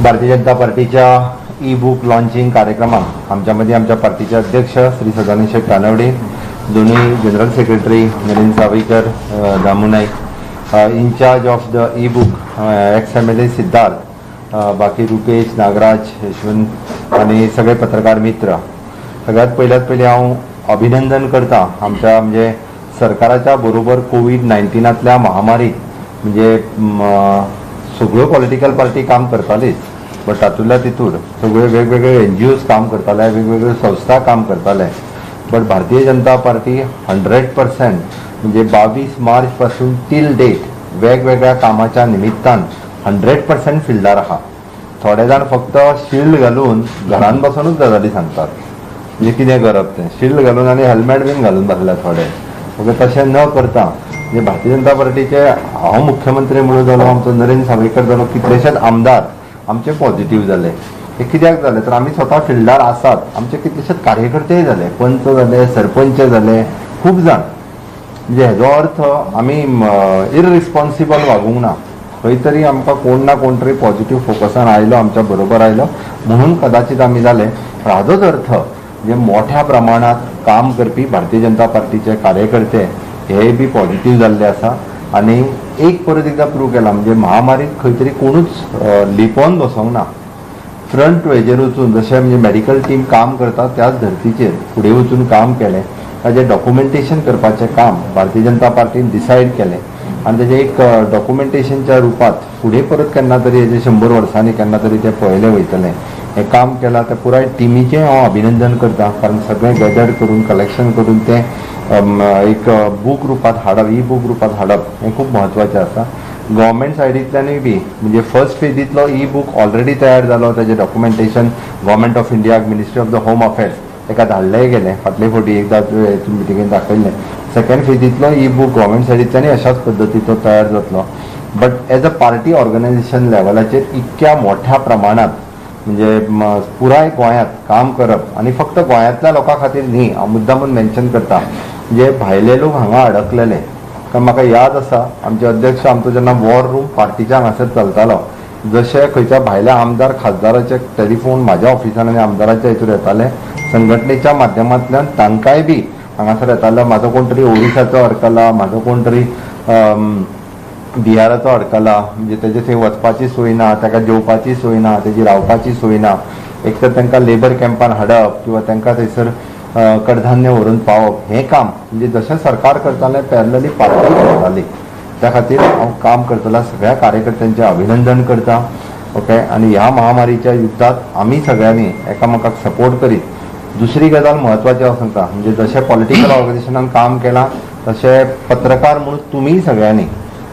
भारतीय जनता पार्टीच्या E book launching कार्यक्रमाक आमच्या मदीं आमच्या पार्टीचे अध्यक्ष श्री सदानंद शेट तानवडे, दोनूय general secretary Narendra Sawaikar, Damu Naik, in-charge of the e book ex MLA Siddharth, बाकी रुपेश, नागराज, यशवंत आनी सगळे पत्रकार मित्र. सगळ्यात पयल्यात पयलीं हांव अभिनंदन करता आमच्या म्हणजे सरकाराच्या बरोबर कोवीड 19तल्या महामारीत म्हणजे सगळ्यो पॉलिटिकल पार्टी काम करतालीच, बट तातूंतल्या तितूर सगळ्यो वेगवेगळे एनजीओज काम करताले, वेगवेगळ्यो संस्था काम करताले, बट भारतीय जनता पार्टी 100% म्हणजे 22 मार्च पासून टील डेट वेगवेगळ्या कामाच्या निमित्तान 100% फिल्डार आहा. थोडे जाण फक्त शिल्ड घालून घरान बसूनच गजाली सांगतात, म्हणजे कितें करप तें, शिल्ड घालून आनी हेल्मेट बीन घालून बसल्या थोडे. ओके, तशें न करता म्हणजे भारतीय जनता पार्टीचे हांव मुख्यमंत्री म्हणून जालो, आमचो नरेंद्र सावयकर जालो, कितलेशेच आमदार आमचे पॉझिटीव जाले. हे कित्याक जाले तर आमी स्वता फिल्डार आसात. आमचे कितलेशेच कार्यकर्तेय जाले, पंच जाले, सरपंच जाले, खूब जाण. म्हणजे हेजो अर्थ आमी इररिस्पॉन्सिबल वागूंक ना. खंय तरी आमकां कोण ना कोण तरी पॉझिटीव फोकसान आयलो, आमच्या बरोबर आयलो म्हणून कदाचित आमी जाले. पण हाजोच अर्थ म्हणजे मोठ्या प्रमाणात काम करपी भारतीय जनता पार्टीचे कार्यकर्ते हे बी पॉझिटीव जाल्ले आसा आनी एक परत एकदां प्रूव केला, म्हणजे महामारीत खंय तरी कोणूच लिपोवन बसोंक ना. फ्रंट वेजेर वचून जशें म्हणजे मेडिकल टीम काम करता त्याच धर्तीचेर फुडें वचून काम केलें. ताजें डॉक्युमेंटेशन करपाचें काम भारतीय जनता पार्टीन डिसायड केलें आनी तेजें एक डॉक्युमेंटेशनच्या रुपात फुडें परत केन्ना तरी हेजें 100 वर्सांनी केन्ना तरी तें पळयलें वयतलें. हें काम केलां त्या पुराय टिमीचें हांव अभिनंदन करता, कारण सगळें गॅदर करून, कलेक्शन करून तें एक बूक रुपात हाडप, ई बूक रुपात हाडप हें खूब म्हत्वाचें आसा. गव्हर्मेंट सायडींतल्यानूय बी म्हणजे फर्स्ट फेजींतलो ई बूक ऑलरेडी तयार जालो. ताजें डॉक्युमेंटेशन गव्हर्मेंट ऑफ इंडियाक, Ministry of the Home Affairs ताका धाडलेंय गेलें. फाटले फावटी एकदां तुमी मिटिंगेन दाखयल्लें. सेकंड फेजींतलो ई बूक गव्हर्मेंट सायडींतल्यानूय अशाच पद्दतीचो तयार जातलो. But as a party organization लेवलाचेर इतक्या मोठ्या प्रमाणात म्हणजे पुराय गोंयांत काम करप आनी फक्त गोंयांतल्या लोकां खातीर न्ही, हांव मुद्दामून मेन्शन करता, म्हणजे भायले लोक हांगा अडकलेले. कारण म्हाका याद आसा, आमचे अध्यक्ष आमचो जेन्ना वॉर रूम पार्टीच्या हांगासर चलतालो, जशे खंयच्या भायल्या आमदार खासदाराचे टेलिफोन म्हाज्या ऑफिसान आनी आमदाराच्या हितूर येताले, संघटनेच्या माध्यमांतल्यान तांकांय बी हांगासर येतालो. म्हाजो कोण तरी ओडिसाचो अडकला, म्हाजो कोण तरी बिहाराचो अडकला, म्हणजे तेजे थंय वचपाची सोय ना, ताका जेवपाची सोय ना, तेजी रावपाची सोय ना. एक तर तांकां लेबर कॅम्पान हाडप किंवा तांकां थंयसर कडधान्य व्हरून पावप हें काम म्हणजे जशें सरकार करतालें, पॅरलली पार्टी करताली. त्या खातीर हांव काम करतल्या सगळ्या कार्यकर्त्यांचें अभिनंदन करता. ओके, आनी ह्या महामारीच्या युद्धात आमी सगळ्यांनी एकामेकाक सपोर्ट करीत. दुसरी गजाल म्हत्वाची हांव सांगता, म्हणजे जशें पॉलिटिकल ऑर्गनायझेशनान काम केलां तशें पत्रकार म्हणून तुमी सगळ्यांनी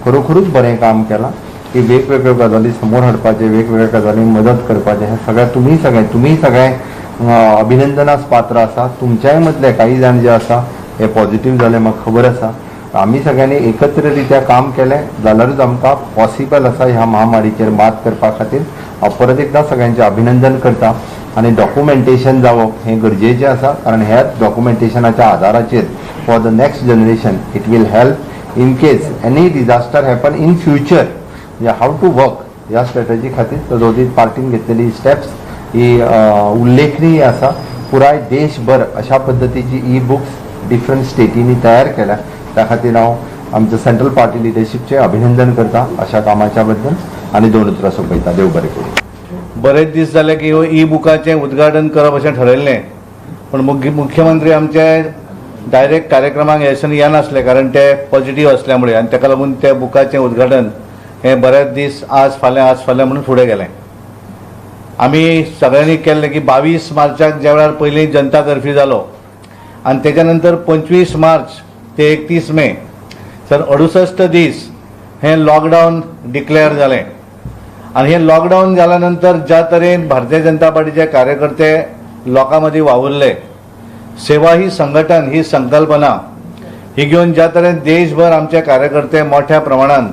खरोखरूच बरें काम केलां की वेगवेगळ्यो गजाली समोर हाडपाचें, वेगवेगळ्या गजालींक मदत करपाचें, हें सगळें तुमी सगळे अभिनंदनास पात्र आसा. तुमच्याय मदले काही जाण जे आसा हे पॉझिटीव जाले, म्हाका खबर आसा. आमी सगळ्यांनी एकत्र रित्या काम केलें जाल्यारूच आमकां पॉसिबल आसा ह्या महामारीचेर मात करपा खातीर. हांव परत एकदां सगळ्यांचें अभिनंदन करता आनी डॉक्युमेंटेशन जावप हें गरजेचें आसा, कारण ह्याच डॉक्युमेंटेशनाच्या आदाराचेर for the next generation it will help in case any disaster happen in future, म्हणजे how to work ह्या स्ट्रेटजी खातीर सदोदीत पार्टीन घेतलेली स्टेप्स ही उल्लेखनीय आसा. पुराय देशभर अशा पद्दतीची ई बुक्स डिफरंट स्टेटींनी तयार केल्या. त्या खातीर हांव आमच्या सेंट्रल पार्टी लिडरशीपचें अभिनंदन करता अशा कामाच्या बद्दल आनी दोन उतरां सोंपयता. देव बरें करूं. बरेच दीस जाले की हो ई बुकाचें उद्घाटन करप अशें ठरयल्लें, पण मुख्यमंत्री आमचे डायरेक्ट कार्यक्रमाक ह्याच्यान येनासले, कारण ते पॉझिटीव असल्यामुळे आनी ताका लागून त्या बुकाचें उद्घाटन हें बरेच दीस आज फाल्यां, आज फाल्यां म्हणून फुडें गेलें. आमी सगळ्यांनी केल्लें की 22 मार्चाक ज्या वेळार पयलीं जनता कर्फ्यू जालो आनी तेच्या नंतर 25 मार्च ते 31 मे सर 68 दीस हें लॉकडावन डिक्लेअर जालें. आनी हें लॉकडावन जाल्या नंतर ज्या तरेन भारतीय जनता पार्टीचे कार्यकर्ते लोकां मदीं वावुरले, सेवा ही संघटन ही संकल्पना ही घेवन ज्या तरेन देशभर आमचे कार्यकर्ते मोठ्या प्रमाणान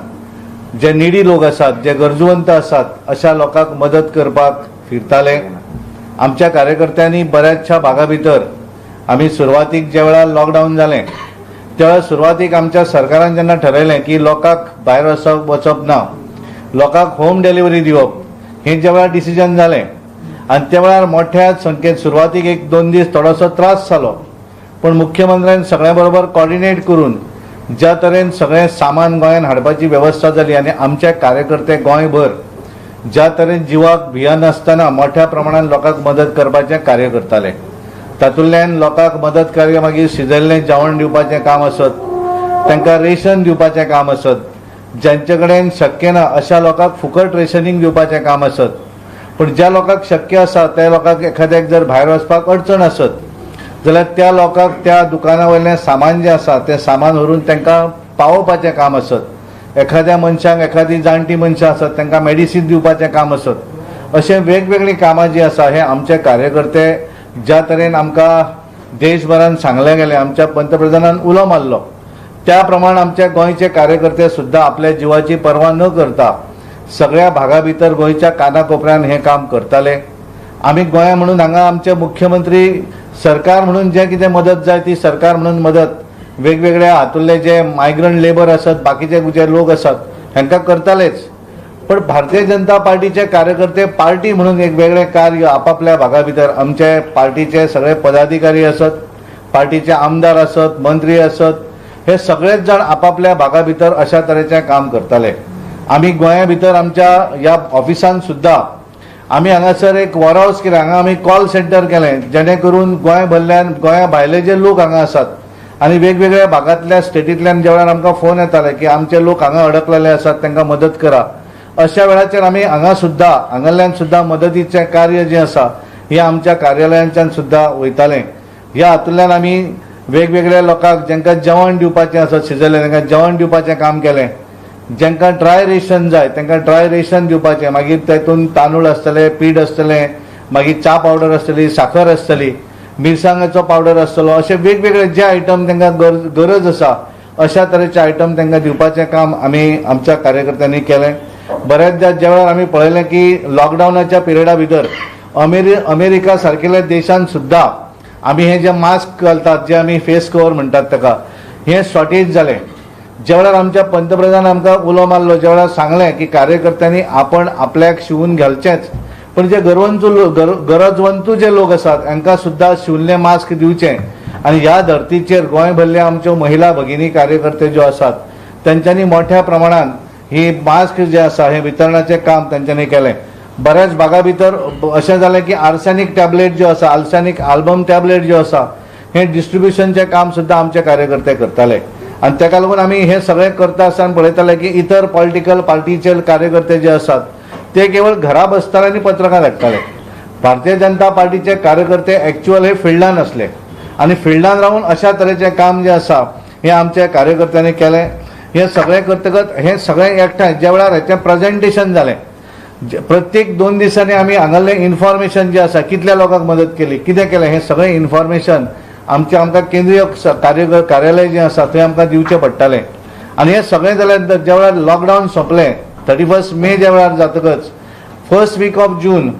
जे निडी लोक आसात, जे गरजूवंत आसात, अशा लोकांक मदत करपाक फिरताले. आमच्या कार्यकर्त्यांनी बऱ्याचशा भागा भितर आमी सुरवातीक ज्या वेळार लॉकडावन जालें त्या वेळार सुरवातीक आमच्या सरकारान जेन्ना ठरयलें की लोकांक भायर वचप ना, लोकांक होम डिलिव्हरी दिवप. हें ज्या वेळार डिसिजन जालें आनी त्या वेळार मोठ्या संख्येन सुरवातीक 1-2 दीस थोडोसो त्रास जालो, पूण मुख्यमंत्र्यान सगळ्यां बरोबर कॉर्डिनेट करून ज्या तरेन सगळें सामान गोंयांत हाडपाची वेवस्था जाली आनी आमचे कार्यकर्ते गोंयभर ज्या तरेन जिवाक भियनासतना मोठ्या प्रमाणान लोकांक मदत करपाचें कार्य करताले, तातूंतल्यान लोकांक मदत कार्य मागीर शिजयल्लें जेवण दिवपाचें काम आसत, तांकां रेशन दिवपाचें काम आसत, ज्यांचे कडेन शक्य ना अशा लोकांक फुकट रेशनींग दिवपाचें काम आसत, पूण ज्या लोकांक शक्य आसा त्या लोकांक एखाद्याक जर भायर वचपाक अडचण आसत जाल्यार त्या लोकांक त्या दुकाना वयलें सामान जें आसा तें सामान व्हरून तांकां पावोवपाचें काम आसत, एखाद्या मनशाक एखादी जाणटी मनशां आसत तांकां मेडिसीन दिवपाचें काम आसत, अशें वेगवेगळीं कामां जीं आसा हे आमचे कार्यकर्ते ज्या तरेन आमकां देशभरान सांगलें गेलें, आमच्या पंतप्रधानान उलो मारलो त्या प्रमाण आमच्या गोंयचे कार्यकर्ते सुद्दां आपल्या जिवाची पर्वा न करता सगळ्या भागा भितर गोंयच्या कानाकोपऱ्यान हें काम करताले. आमी गोंया म्हणून हांगा आमचे मुख्यमंत्री सरकार म्हणून जें कितें मदत जाय ती सरकार म्हणून मदत वेगवेगळ्या हातूंतले जे मायग्रंट लेबर आसत, बाकीचे जे लोक आसात हांकां करतालेच, पण भारतीय जनता पार्टीचे कार्यकर्ते पार्टी म्हणून एक वेगळें कार्य आपापल्या भागा भितर आमचे पार्टीचे सगळे पदाधिकारी आसत, पार्टीचे आमदार आसत, मंत्री आसत, हे सगळेच जाण आपापल्या भागा भितर अशा तरेचें काम करताले. आमी गोंया भितर आमच्या ह्या ऑफिसान सुद्दां आमी हांगासर एक वॉरहावस केलें, हांगा आमी कॉल सेंटर केलें जेणे करून गोंय भरल्यान गोंया भायले जे लोक हांगा आसात आनी वेगवेगळ्या भागांतल्या स्टेटींतल्यान ज्या वेळार आमकां फोन येताले की आमचे लोक हांगा अडकलेले आसात तांकां मदत करा, अशा वेळाचेर आमी हांगा सुद्दां हांगासरल्यान सुद्दां मदतीचें कार्य जें आसा हें आमच्या कार्यालयांच्यान सुद्दां वयतालें. ह्या हातूंतल्यान आमी वेगवेगळ्या लोकांक जांकां जेवण दिवपाचें आसा शिजयलें तांकां जेवण दिवपाचें काम केलें, जांकां ड्राय रेशन जाय तांकां ड्राय रेशन दिवपाचें, मागीर तेतून तांदूळ आसतले, पीठ आसतलें, मागीर च्या पावडर आसतली, साखर आसतली, मिरसांगाचो पावडर आसतलो, अशे वेगवेगळे जे आयटम तांकां गरज आसा अशा तरेचे आयटम तांकां दिवपाचें काम आमी आमच्या कार्यकर्त्यांनी केलें. बऱ्याचदा ज्या वेळार आमी पळयलें की लॉकडावनाच्या पिरियडा भितर अमेरिका सारकेल्या देशान सुद्दां आमी हे जे मास्क घालतात, जे आमी फेस कवर म्हणटात ताका, हें शॉर्टेज जालें. ज्या वेळार आमच्या पंतप्रधान आमकां उलो मारलो, ज्या वेळार सांगलें की कार्यकर्त्यांनी आपण आपल्याक शिवून घालचेंच, पण जे गरजवंतू जे लोक आसात हांकां सुद्दां शिवल्ले मास्क दिवचे आनी ह्या धर्तीचेर गोंय भरल्या आमच्यो महिला भगिनी कार्यकर्ते ज्यो आसात तेंच्यांनी मोठ्या प्रमाणान ही मास्क जे आसा हें वितरणाचें काम तेंच्यांनी केलें. बऱ्याच भागा भितर अशें जालें की आर्सेनीक टॅबलेट ज्यो आसा, आर्सेनीक आल्बम टॅबलेट ज्यो आसा हें डिस्ट्रिब्युशनचें काम सुद्दां आमचे कार्यकर्ते करताले आनी ताका लागून आमी हें सगळें करता आसतना पळयताले की इतर पॉलिटिकल पार्टीचे कार्यकर्ते जे आसात ते केवळ घरा बसताले आनी पत्रकां धाडटाले. भारतीय जनता पार्टीचे कार्यकर्ते एक्चुअल हे फिल्डान आसले आनी फिल्डान रावन अशा तरेचें काम जें आसा हें आमच्या कार्यकर्त्यांनी केलें. हें सगळें करतकच हें सगळें एकठांय ज्या वेळार हेचें प्रेजेंटेशन जालें, प्रत्येक 2 दिसांनी आमी हांगासरलें इन्फॉर्मेशन जें आसा कितल्या लोकांक मदत केली, कितें केलें, हें सगळें इन्फॉर्मेशन आमचें आमकां केंद्रीय कार्यालय जें आसा थंय आमकां दिवचें पडटालें. आनी हें सगळें जाल्या नंतर ज्या वेळार लॉकडावन सोंपलें 31 मे ज्या वेळार जातकच फर्स्ट वीक ऑफ जून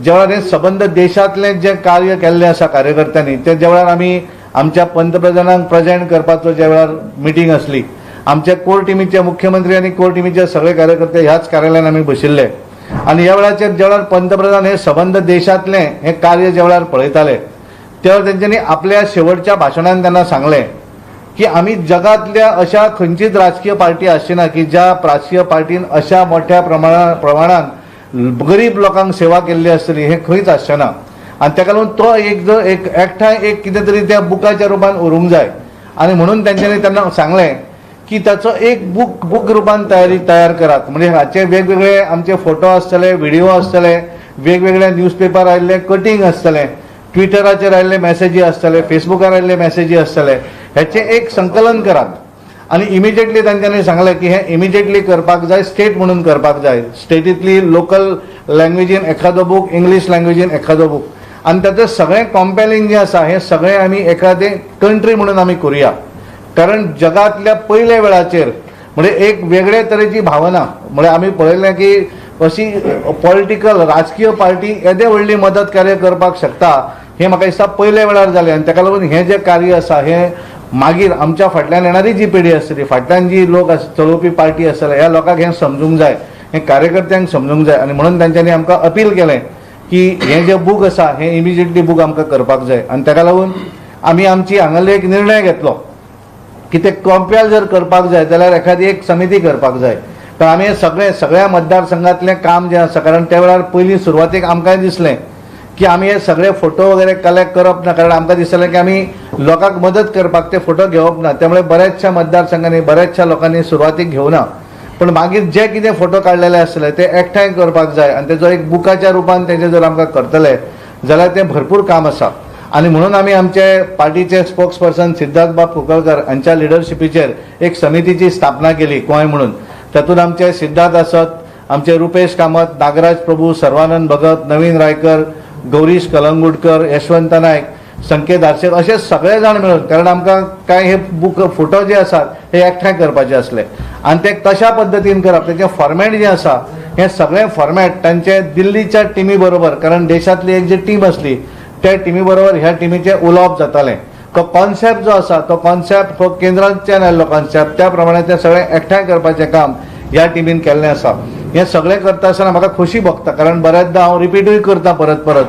ज्या वेळार हें सबंद देशांतलें जें कार्य केल्लें आसा कार्यकर्त्यांनी तें ज्या वेळार आमी आमच्या पंतप्रधानांक प्रेजेंट करपाचो ज्या वेळार मिटींग आसली, आमच्या कोर टिमीचे मुख्यमंत्री आनी कोर टिमीचे सगळे कार्यकर्ते ह्याच कार्यालयान आमी बशिल्ले आनी ह्या वेळाचेर ज्या वेळार पंतप्रधान हे सबंद देशांतलें हें कार्य ज्या वेळार पळयताले त्या तेंच्यांनी आपल्या शेवटच्या भाशणान त्यांना सांगलें की आमी जगांतल्या अशा खंयचीच राजकीय पार्टी आसची ना की ज्या राजकीय पार्टीन अशा मोठ्या प्रमाणान गरीब लोकांक सेवा केल्ली आसतली, हें खंयच आसचें ना. आनी ताका लागून तो एक जो एक एकठांय एक कितें तरी त्या बुकाच्या रुपान उरूंक जाय आनी म्हणून तेंच्यांनी त्यांना सांगलें की ताचो एक बूक रुपान तयार करात, म्हणजे हाचे वेगवेगळे आमचे फोटो आसतले, व्हिडिओ आसतले, वेगवेगळे न्यूजपेपर आयिल्ले कटींग आसतलें, ट्विटराचेर आयिल्ले मॅसेजी आसतले, फेसबुकार आयिल्ले मॅसेजी आसतले, हेचें एक संकलन करात. आनी इमिजिएटली तांच्यांनी सांगलें की हें इमिजिएटली करपाक जाय, स्टेट म्हणून करपाक जाय, स्टेटींतली लोकल लँग्वेजीन एखादो बूक, इंग्लीश लँग्वेजीन एखादो बूक, आनी ताचें सगळें कॉम्पेलिंग जें आसा हें सगळें आमी एखादें कंट्री म्हणून आमी करुया. कारण जगांतल्या पयल्या वेळाचेर म्हणजे एक वेगळे तरेची भावना, म्हणजे आमी पळयलें की अशी पॉलिटिकल राजकीय पार्टी येदे व्हडली मदत कार्य करपाक शकता हें म्हाका दिसता पयल्या वेळार जालें. आनी ताका लागून हें जें कार्य आसा हें मागीर आमच्या फाटल्यान येणारी जी पिढी आसतली, फाटल्यान जी लोक चलोवपी पार्टी आसतली, ह्या लोकांक हें समजूंक जाय हें कार्यकर्त्यांक समजूंक जाय. आनी म्हणून तांच्यांनी आमकां अपील केलें की हें जें बूक आसा हें इमिजिएटली बूक आमकां करपाक जाय. आनी ताका लागून आमी आमची हांगासर एक निर्णय घेतलो की ते कंपेल जर करपाक जाय जाल्यार एखादी एक समिती करपाक जाय. कारण आमी सगळे सगळ्या मतदारसंघातलें काम जें आसा, कारण त्या वेळार पयलीं सुरवातेक आमकांय दिसलें की आमी हे सगळे फोटो वगैरे कलेक्ट करप ना, कारण आमकां दिसलें की आमी लोकांक मदत करपाक ते फोटो घेवप ना. त्यामुळे बऱ्याचशा मतदारसंघांनी बऱ्याचशा लोकांनी सुरवातीक घेवना, पण मागीर जे कितें फोटो काडलेले आसले ते एकठांय करपाक जाय आनी तेजो एक बुकाच्या रुपान तेजें जर आमकां करतले जाल्यार तें भरपूर काम आसा. आनी म्हणून आमी आमचे पार्टीचे स्पोक्स पर्सन सिद्धार्थ बाब कुंकळकर हांच्या लिडरशिपीचेर एक समितीची स्थापना केली गोंय म्हणून. तातूंत आमचे सिद्धार्थ आसत, आमचे रुपेश कामत, नागराज प्रभू, सर्वानंद भगत, नवीन रायकर, गौरीश कलंगुटकर, यशवंत नायक, संकेत आरशेकर अशे सगळे जाण मेळून, कारण आमकां कांय हे बूक फोटो जे आसात हे एकठांय करपाचे आसले आनी ते कशा पद्दतीन करप, तेचें फॉर्मेट जें आसा हें सगळें फॉर्मेट तांचे दिल्लीच्या टिमी बरोबर, कारण देशांतली एक जी टीम आसली त्या टिमी बरोबर ह्या टिमीचें उलोवप जातालें. तो कॉन्सेप्ट जो आसा तो कॉन्सेप्ट हो केंद्रांतल्यान आयिल्लो कॉन्सेप्ट, त्या प्रमाणे तें सगळें एकठांय करपाचें काम ह्या टिमीन केल्लें आसा. हें सगळें करता आसतना म्हाका खोशी भोगता, कारण बऱ्याचदा हांव रिपीटूय करता परत परत,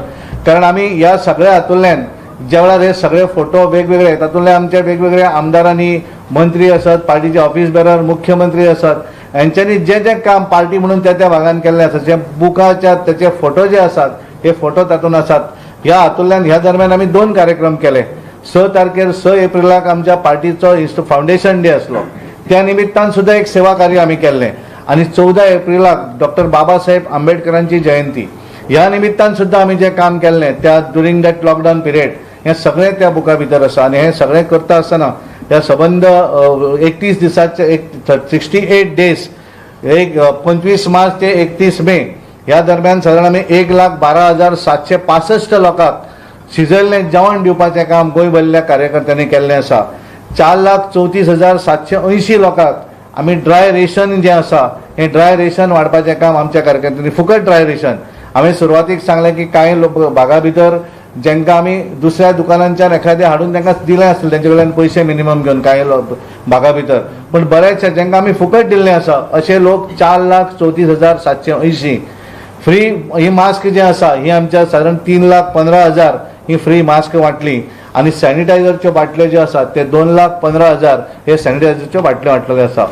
कारण आमी ह्या सगळ्या हातूंतल्यान ज्या वेळार हे सगळे फोटो वेगवेगळे तातूंतले आमचे वेगवेगळे आमदारांनी, मंत्री आसत, पार्टीचे ऑफिस बेरर, मुख्यमंत्री आसत, हेंच्यांनी जें जें काम पार्टी म्हणून त्या त्या भागान केल्लें आसा, जे बुकाच्या तेचे फोटो जे आसात हे फोटो तातूंत आसात. ह्या हातूंतल्यान ह्या दरम्यान आमी 2 कार्यक्रम केले. 6 तारखेर 6 एप्रिलाक आमच्या पार्टीचो फावंडेशन डे आसलो, त्या निमित्तान सुद्दां एक सेवा कार्य आमी केल्लें. आनी 14 एप्रिलाक डॉक्टर बाबासाहेब आंबेडकरांची जयंती, ह्या निमित्तान सुद्दां आमी जें काम केल्लें त्या ड्युरींग that lockdown पिरियड हें सगळें त्या बुका भितर आसा. आनी हें सगळें करता आसतना ह्या सबंद 31 दिसाचे 68 डेज, एक 25 मार्च ते 31 मे ह्या दरम्यान सादारण आमी 1,12,765 लोकांक शिजयल्लें जेवण दिवपाचें काम गोंय भरल्या कार्यकर्त्यांनी केल्लें आसा. 4,34,780 लोकांक आमी ड्राय रेशन जें आसा हें ड्राय रेशन वाडपाचें काम आमच्या कार्यकर्त्यांनी, फुकट ड्राय रेशन. हांवें सुरवातीक सांगलें की कांय लोक भागा भितर जेंकां आमी दुसऱ्या दुकानांच्यान एखादें हाडून तांकां दिलें आसलें, तेंचे कडल्यान पयशे मिनिमम घेवन कांय लोक भागा भितर, पूण बरेचशे जेंकां आमी फुकट दिल्लें आसा अशे लोक 4,34,780 फ्री ही मास्क जे आसा ही आमच्या सादारण 3,15,000 ही फ्री मास्क वांटली. आनी सॅनिटायझरच्यो बाटल्यो ज्यो आसात ते 2,15,000 हे सॅनिटायझरच्यो बाटल्यो वांटलेल्यो आसा.